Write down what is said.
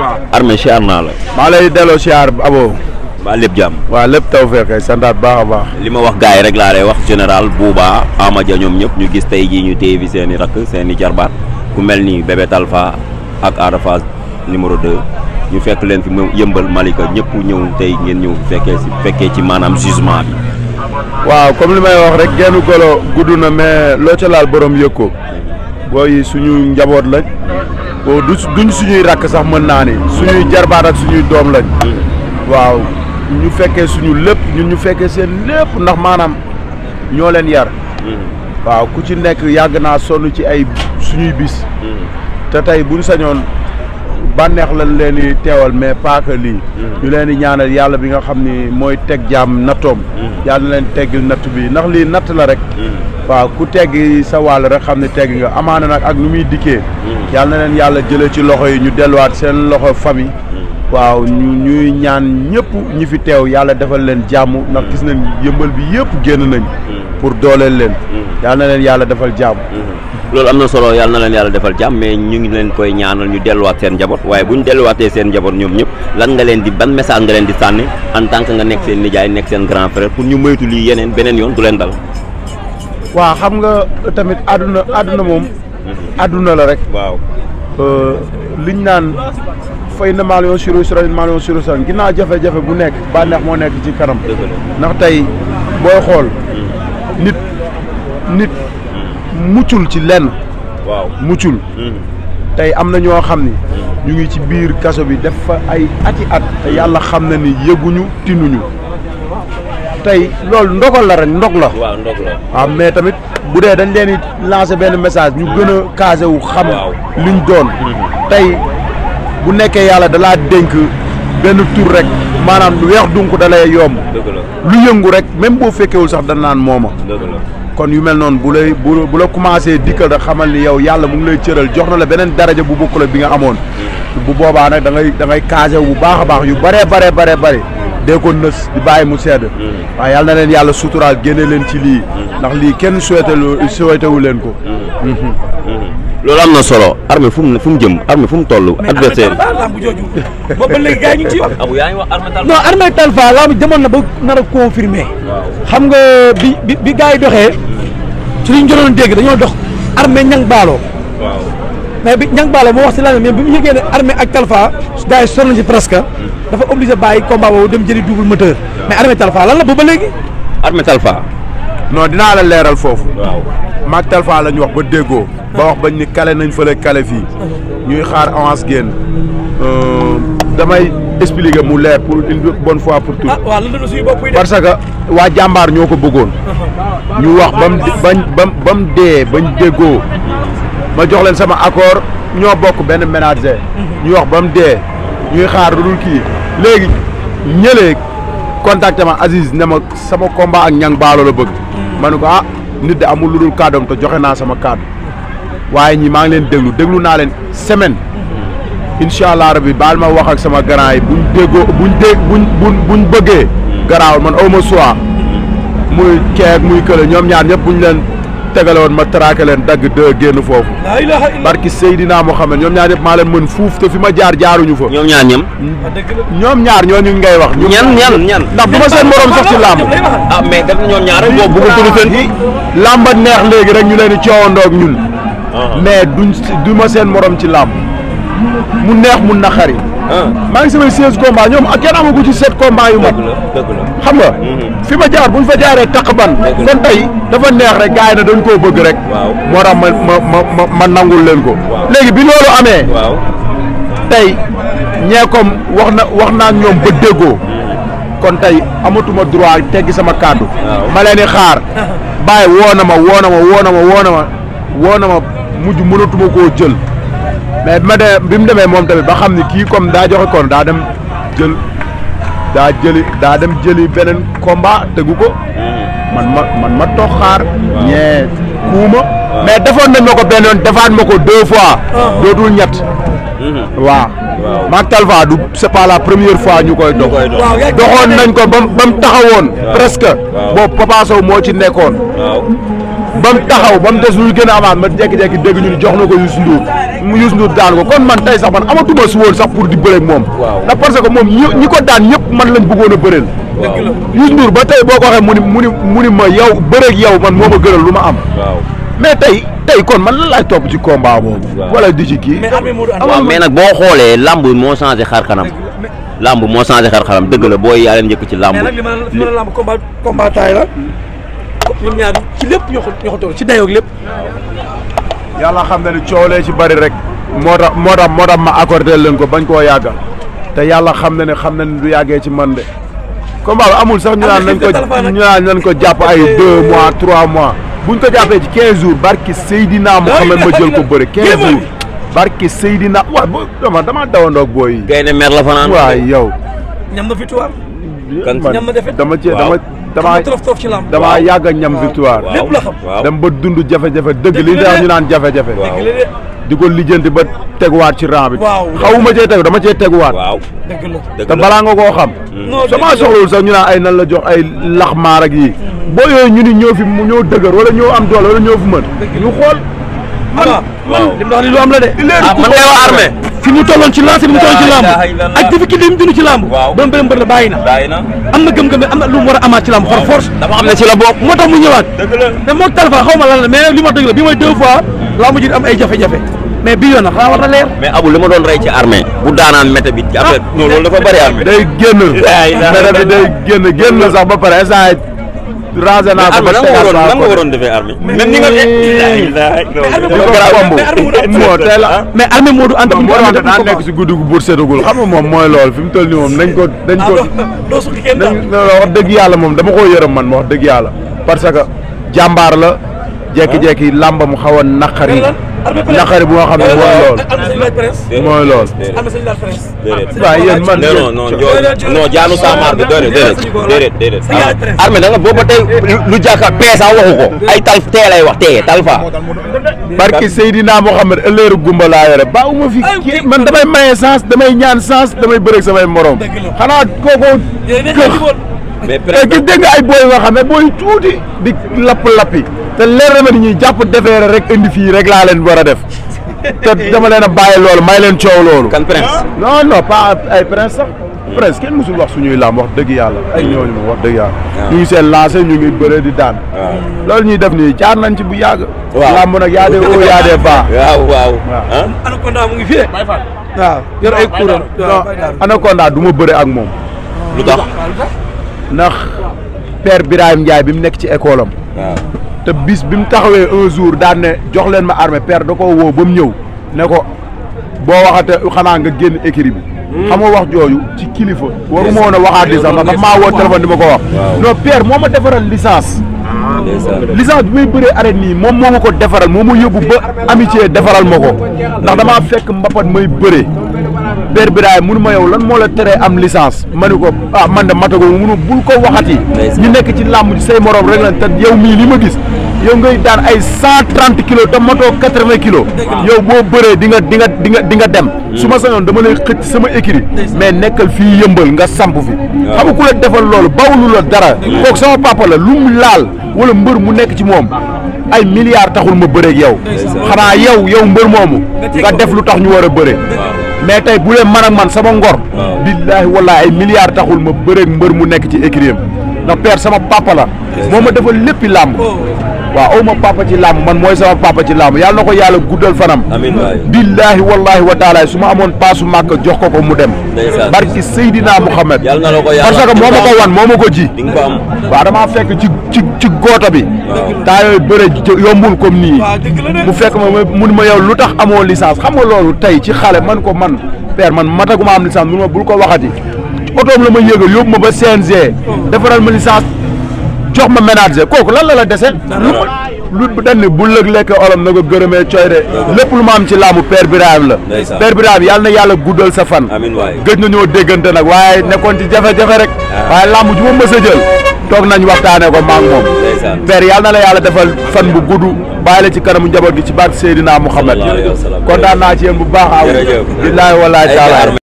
va. Armé siyaar naa la. maa lay delloo siyaar abo. ba lépp jàmm. waaw lépp taw fekkee santaat baax a baax. li ma wax gars yi rek laa lay wax général Bouba Amadia ñoom ñëpp ñu gis tey jii ñu téye fi seen i rakk seen i jarbaat ku mel ni Bébé Talfa ak Ada Fass numéro 2 ñu fekk leen fi yëmbal Malika ñëpp ñëw tey ngeen ñëw fekkee ci maanaam jugement bi. waaw comme li may wax rek genn golo gudd na mais loo ca laal borom yëg ko booy suñu njaboot lañ boo duñ suñuy rakk sax mën naa ni suñuy jarbaat ak suñuy doom lañ. waaw ñu fekkee suñu lépp ñun ñu fekkee seen lépp ndax maanaam ñoo leen yar. waaw ku ci nekk yàgg naa sonn ci ay suñuy bis. te tey buñ sañoon bànneex lañ leen di teewal mais pas que lii. ñu leen di ñaanal yàlla bi nga xam ni mooy teg jaam nattoom. yàlla na leen teggil natt bi ndax lii natt la rek. waaw ku teggi sa wàll rek xam ne tegg nga amaana nag ak nu muy dikkee. yàlla na leen yàlla jëlee ci loxo yi ñu delluwaat seen loxo famille. waaw ñuy ñaan ñëpp ñi fi teew yàlla defal leen jàmm ndax gis nañ yëmbal bi yëpp génn nañ. pour dooleel leen. yàlla na leen yàlla defal jàmm. loolu am na solo yàlla na leen yàlla defal jàmm mais ñu ngi leen koy ñaanal ñu delluwaat seen njaboot waaye bu ñu delluwaatee seen njaboot ñoom ñëpp lan nga leen di ban message nga leen di sànni en tant que nga nekk seen nijaay nekk seen grand frère pour ñu moytu lii yeneen beneen yoon du leen dal. waaw xam nga tamit àdduna moom. àdduna la rek. waaw. liñ naan fay na maal yoon suru sura maal yoon suru sura ginnaaw jafe-jafe bu nekk bànneex moo nekk ci kanam. ndax tey booy xool. nit muccul ci lenn. waaw muccul. tey am na ñoo xam ni. ñu ngi ci biir kaso bi def fa ay ati at. te yàlla xam na ni yëguñu tinuñu. tey loolu ndogal la rek ndog la. waaw ndog la. waaw mais tamit bu dee dañ leen di lancer benn message ñu gën a casé wu xam. liñ doon. tey bu nekkee yàlla dalaa dénk benn tur rek maanaam lu weex dunk da lay yomb. lu yëngu rek même boo fekkewul sax da naan mooma. kon yu mel noonu bu la commencé dikkal rek xamal ni yow yàlla mu ngi lay cëral jox na la beneen daraja bu bokkul bi nga amoon. bu boobaa nag da ngay casé wu bu baax a baax yu bare. dee ko nës di bàyyi mu sedd. waaw yàlla na leen yàlla suturaal génne leen ci lii. ndax lii kenn souhaité wu leen ko. loolu am na solo Armé fu mu jëm Armé fu mu toll. adversaire mais lamb jooju boobu ba léegi gars yi ñu ngi ciy wax. Abou yaa ngi wax Armé Talfa. non Armé Talfa lamb demoon na ba nar a confirmé. xam nga bi gars yi doxee. su ñu jëloon dégg dañoo dox Armé ñang baalo. waaw mais bi ñang baalo moo wax si lan mais bi mu yëgee ne Armé ak Talfa gars yi sonn nañ ci presque. dafa obligé bàyyi combat boobu dem jëli double moteur. mais Armé Talfa lan la boobu ba léegi. Armé Talfa. non dinaa la leeral foofu. waaw maag Talfa la ñu wax ba déggoo. ba wax bañ ni kale nañ fële kale fii. ñuy xaar avance génn. damay expliquer mu leer pour une bonne fois pour tout. waaw lan la suñu bopp yi parce que waa jàmbaar ñoo ko bëggoon. ñu wax ba mu dee bañ déggoo. ma jox leen sama accord ñoo bokk benn ménager. ñu wax ba mu dee. ñuy xaar lu dul kii léegi ñëlee contacté ma Aziz ne ma sama combat ak ñang baalo la bëgg. ma ne ko nit de amul lu dul kàddoom te joxe naa sama kàddu waaye ñi maa ngi leen déglu naa leen semaine incha allah rabi baal ma wax ak sama grand yi buñ déggoo buñ bëggee garaawul man awma choix muy keek muy kële ñoom ñaar ñëpp buñ leen tegale woon ma traqué leen dagg deux génn foofu. barki Seydina Mohamed ñoom ñaar ñëpp maa leen mën fuuf te fi ma jaaruñu fa. ñoom ñaar ñam. ñoom ñaar ñooñu ngay wax. ñan ndax bu ma seen morom sax ci làmb. mais def ñoom ñaar rek boobu bëggul tudd seen. làmba neex léegi rek ñu leen di coowandoo ak ñun. mais du ma seen morom ci làmb. mu neex mu naqari. maa ngi samay 16 combats ñoom ak kenn amagu ci 7 combats yu mat. xam nga. fi ma jaar buñ fa jaaree taq ban. kon tey dafa neex rek gars yi ne dañ koo bëgg rek. moo tax ma nangul leen ko. léegi bi loolu amee. tey ñee comme wax naa ñoom ba déggoo. kon tey amatuma droit teggi sama kàddu. ma leen di xaar. bàyyi woo na ma mujj mënatuma koo jël. mais bi mu demee moom tamit ba xam ni kii comme daa joxe kon daa dem jëli beneen combat tegu ko man ma toog xaar ñee kuuma mais defoon nañ ma ko benn yoon defaat ma ko 2 fois dootul ñett waaw maag Talfa du c'est pas la première fois ñu koy dox doxoon nañ ko ba mu taxawoon presque boobu Papa Sow moo ci nekkoon ba mu taxaw ba mu des lu gën a amaat ma jékki-jékki dégg ñu jox na ko Youssou Ndour mu Youssou Ndour daan ko kon man tey sax man amatuma si woon sax pour di bëre ak moom ndax parce que moom ñi ko daan ñëpp man lañ bëggoon a bëreel Youssou Ndour ba tey boo ko waxee mu ni ma yow bëreeg yow man moo ma gënal lu ma am mais tey kon man lan laay topp ci combat boobu wala di ci kii waaw mais nag boo xoolee lamb moo changé xar kanam lamb moo changé xar kanam dëgg la booy yaa leen njëkk ci lamb mais nag li ma la lamb combat taay la ñoom ñaar ci lépp ñoo ko toll ci dayoog lépp yàlla xam na ni coolee ci bari rek moo tax ma accordé leen ko bañ koo yàggal te yàlla xam na ne du yàggee ci man de combat bi amul sax ñu naan nañ ko jàpp ay 2 mois 3 mois buñ ko jàppee ci 15 jours barki Seydina Mohamed ma jël ko bëre 15 jours barki Seydina waaw dama dawandoog booy yi. Gaynde mer la fanaan. waaw yow. ñam na victoire. ñam na defet damaa yàgg a ñam victoire. lépp la xam dem ba dund jafe-jafe dëgg li tax ñu naan jafe-jafe. di ko lijjanti ba teguwaat ci rang bi. xawuma cee tegu dama cee teguwaat. dëgg la te balaa nga koo xam. sama soxlawul sax ñu naan ay nan la jox ay laxmaar ak yi. boo yooyu ñu ni ñoo fi ñoo dëgër wala ñoo am doole wala ñoo fi mën. ñu xool. man li mu wax ni lu am la de. man ngay wax Armé. fi mu tolloon ci lancé bi mu tolloon ci lamb ak difficulté yi mu dund ci lamb. doon benn mbër la bàyyi na. am na gëm-gëm am na lu mu war a amaat ci lamb par force. dama xam ne ci la bokk. moo tax mu ñëwaat. te moog Talfa xaw ma lan la mais li ma dëgg la bi mooy 2 fois lamb ji am ay jafe-jafe mais bii yoon na xanaa war na leer. mais Abou li ma doon rey ci Armé bu daanaan mété bi. après non loolu dafa bëri Armé. day génn. mété bi day génn sax ba pare instant rangé naa ko ba tey lan nga waroon defee Armé. même ni nga mais Armé Modou Anta moo daan nekk si guddi gu buur setagul xam nga moom mooy lool fi mu toll nii moom dañ ko wax dëgg yàlla moom dama koo yërëm man wax dëgg yàlla parce que jàmbaar la jekki-jekki làmba mu xaw a naqari bu nga xam ne mooy lool waaw yéen man non jaanu saamaar bi déedéet Armé da nga booba tey lu jàkka peesa waxu ko ay tee lay wax Talfa barki Seydina Mohamed ëllëru gumba laa yore baaxuma fi kii man damay maye sens damay ñaan sens damay bëreeg samay morom xanaa kooku mais gis dégg nga ay booy nga xam ne booy tuuti di lappi te leer na ma ni ñuy jàpp defeere rek indi fii rek laa leen war a def te dama leen a bàyyi loolu may leen coow loolu. kan Prince. non pas ay Prince sax. Prince kenn mësul wax suñuy làmb wax dëgg yàlla. ay ñooñu moom wax dëgg yàlla. ñu ngi seen lancé ñu ngi bëre di daan. loolu ñuy def nii jaar nañ ci bu yàgg. waaw làmb nag yaa dee oo yaa dee baa. waaw. Anaconda mu ngi fi de. waaw yor ay kuréel. non Anaconda du ma bëre ak moom. lu tax. ndax père Birahim Ndiaye bi mu nekk ci école am. te bis bi mu taxawee un jour daan ne jox leen ma Armé père da ko woo ba mu ñëw ne ko boo waxate xanaa nga génn écrit bi. xam nga wax jooju ci kilifa. waru ma woon a waxaat di sax ndax daf maa woo téléphone di ma ko wax. non père moo ma defaral licence. licence bi muy bëree arène nii moom moo ma ko defaral moo ma yóbbu ba amitié defaral ma ko ndax damaa fekk mbapat may bëree. père Birahim mënu ma yow lan moo la teree am licence ma ne ko man de matago mënu bul ko waxati ñu nekk ci làmb ci say morom rek la te yow mii li ma gis yow ngay daan ay 130 kilos te matoo 80 kilos yow boo bëree di nga dem su ma sañoon dama lay xëcc sama écrit mais nekkal fii yëmbal nga samp fi xam nga ku la defal loolu bawulu la dara kooku sama papa la lu mu laal wala mbër mu nekk ci moom ay milliards taxul ma bëreeg yow xanaa yow mbër moomu nga def lu tax ñu war a bëre mais tey bu leen man ak man sama ngor billaahi wallaahi ay milliards taxul ma bëreeg mbër mu nekk ci écurie am ndax père sama papa la moo ma defal léppi làmb waaw aw ma papa ci làmb man mooy sama papa ci làmb yàlla na ko yàlla guddal fanam billaahi wallaahi wa taala su ma amoon paasu màkk jox ko mu dem barki Seydina Mouhamed parce que moo ma ko wan moo ma ko ji waaw damaa fekk ci goota bi taa yooyu bëre yombul comme nii mu fekk ma mun ma yow lu tax amoo licence xam nga loolu tey ci xale man ko man père man mataguma am licence mun ma bul ko waxati otoom la ma yëgal yóbbu ma ba CNG defaral ma licence jox ma ménager kooku lan la dese lu dañ ne bu lëg lekk olom na ko gërëmee coy de lépp lu ma am ci laamu père Birahim la père Birahim yàlla na yàlla guddal sa fan gëj na ñoo déggante nag waaye nekkoon ci jafe-jafe rek waaye laamu ju ma mës a jël toog nañ waxtaanee ko maa ngi moom père yàlla na la yàlla defal fan bu gudd bàyyi la ci kanamu njaboot gi ci barke Seydina Mouhamed kontaan naa ci yéen bu baax aw billaahi wallaahi taala